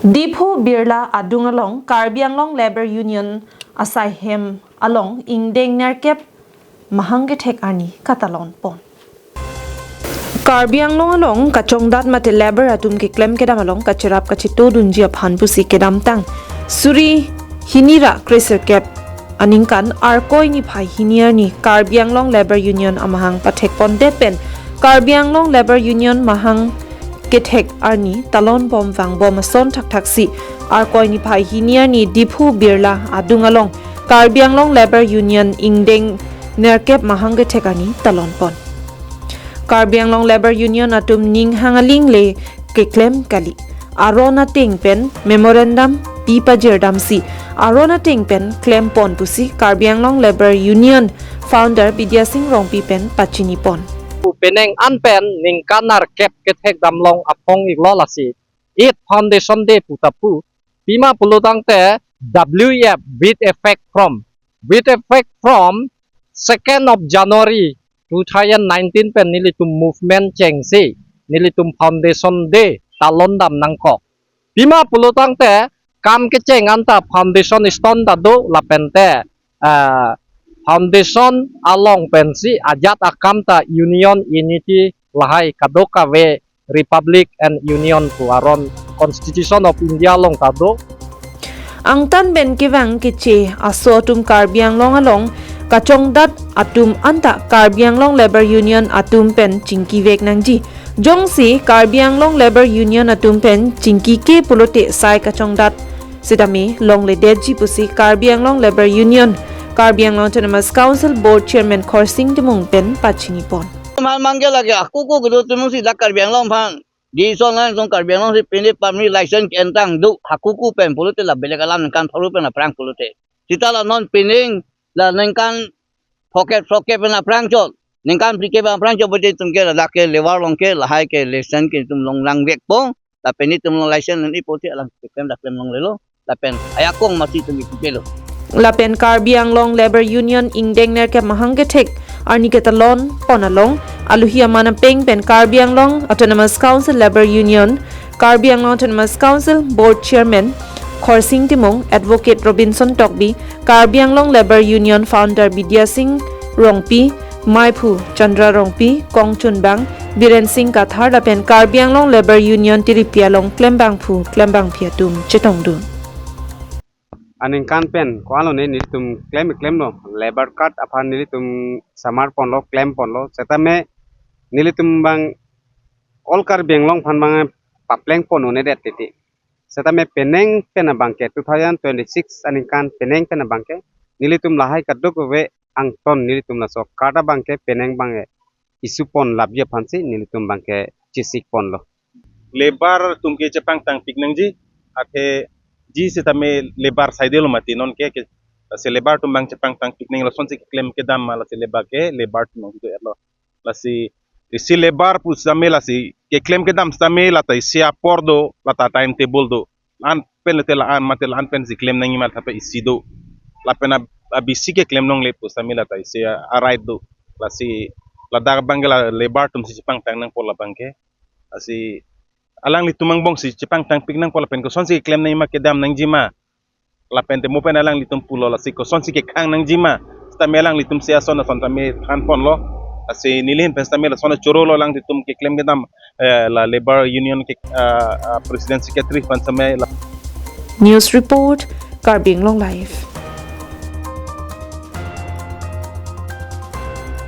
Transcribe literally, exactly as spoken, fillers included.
Diphu Birla adung along Karbi Anglong Labour Union asaihem along ingdeng nerkep mahang kethek arni katalon pon. Karbi Anglong along kachongdat mate labour atum keklem kedam along kacherap kachetodunji aphan pusi kedamtang suri hini ra kresirkep aningkan Arkoi niphai hini arni Karbi Anglong Labour Union amahang pathek pondet pen Karbi Anglong Labour Union mahang kethek arni talon bom vang bom ason thakthak si Arkoi niphai hini arni Diphu Birla adung along Karbi Anglong Labour Union ingdeng nerkep mahang kethek arni talon pon. Karbi Anglong Labour Union atum ning hang aling le keklem kali. Aron ateng pen memorandum pi pajirdam si aron ateng pen klem pon pusi Karbi Anglong Labour Union founder Bidya Sing Rongpi pen pachini pon. Pu penang an pen ningkan nerkep kethek damlong aphong iklo lasi eight foundation day pu ta pu. Pima pulo tangte W E F with effect from, with effect from second of January two thousand nineteen pen nelitum movement chengsi nelitum foundation day talon dam nangkok. Pima pulo tangte kam kecheng anta foundation stone ta do lapen te, ah, foundation along pensi ajat akam ta union unity lahai kadokave Republic and Union pu aron Constitution of India along ta do. Angtan pen kevang keche aso atum Karbi Anglong along kachongdat atum anta Karbi Anglong Labour Union atum pen chingki vek nangji. Jongsi Karbi Anglong Labour Union atum pen chingki ke pulote sai kachongdat sitame longledetji pusi Karbi Anglong Labour Union, Karbi Anglong Autonomous Council Board Chairman Khorsing Timung pen pachini pon. Mal mangke lake aku ko kedo Timung si dak Karbi Anglong aphan. Di son lang song Karbi Anglong si pini pamri license ke entang do hakuku pen pulote la belek alam ningkan pharo pen aphrang pulote. Sita la non pining la ningkan phokep phokep pen aphrang chot. Ningkan phlikep pen aphrang chot bote tum ke ladak ke labour along ke lahai ke license ke tum long lang vek po. Lapen itum long license nang ipo te alang keklem dak klem longlelo. Lapen ayakong masi tum ikupelo. Lapen Karbi Anglong Labour Union ingdeng nerkep mahang kethek arni ketalon pon along aluhi aman apeng pen Karbi Anglong Autonomous Council Labour Union, Karbi Anglong Autonomous Council Board Chairman Khorsing Timung, Advocate Robinson Tokbi, Karbi Anglong Labour Union founder Bidya Sing Rongpi, Maiphu Chandra Rongpi, Kongchunbang Biren Sing Kathar lapen Karbi Anglong Labour Union tiripi along klembangphu klembangphi atum chetongdun. Aningkan pen ko-an lone nelitum klem klemlo, labour card aphan nelitum samar ponlo, klem ponlo, setame nelitum bang all Karbi Anglong aphan bang papleng pon un-edet titi. Setame penang pen abangke two thousand twenty-six aningkan penang pen abangke nelitum lahai kadokave angton nelitum laso card abangke penang bang issue pon lapji aphansi nelitum bangke chesik ponlo. Labour atum ke chepangtang pik nangji, athe ji setame labour saidelo mati non ke, ke se labour atum bang chepangtang pik nang lasonsi keklem kedam ma lasi labour ke labour atum nang do erlo. Lasi isi labour pu setame lasi keklem kedam setame lata isi apor do, lata timetable do. La-an pen lete la-an mate la-an pensi klem nangji ma thape isi do. Lapen ab-, abisi keklem longle pu setame lata isi a, a right do. Lasi ladak abangke la labour atumsi chepangtang nangpo labangke. Lasi alanglitum angbongsi chepangtang pik nangpo lapen kosonsi keklem nangji ma kedam nangji ma. Lapen te mo pen alanglitum pulo lasi kosonsi kekhang nangji ma. Setame alanglitum si ason ason tame than ponlo. Lasi neli ahin pen setame lason chorolo alanglitum keklem kedam, eh, la labour union ke, ah, ah, president secretary pen setame la. News report, Karbi Anglong Live.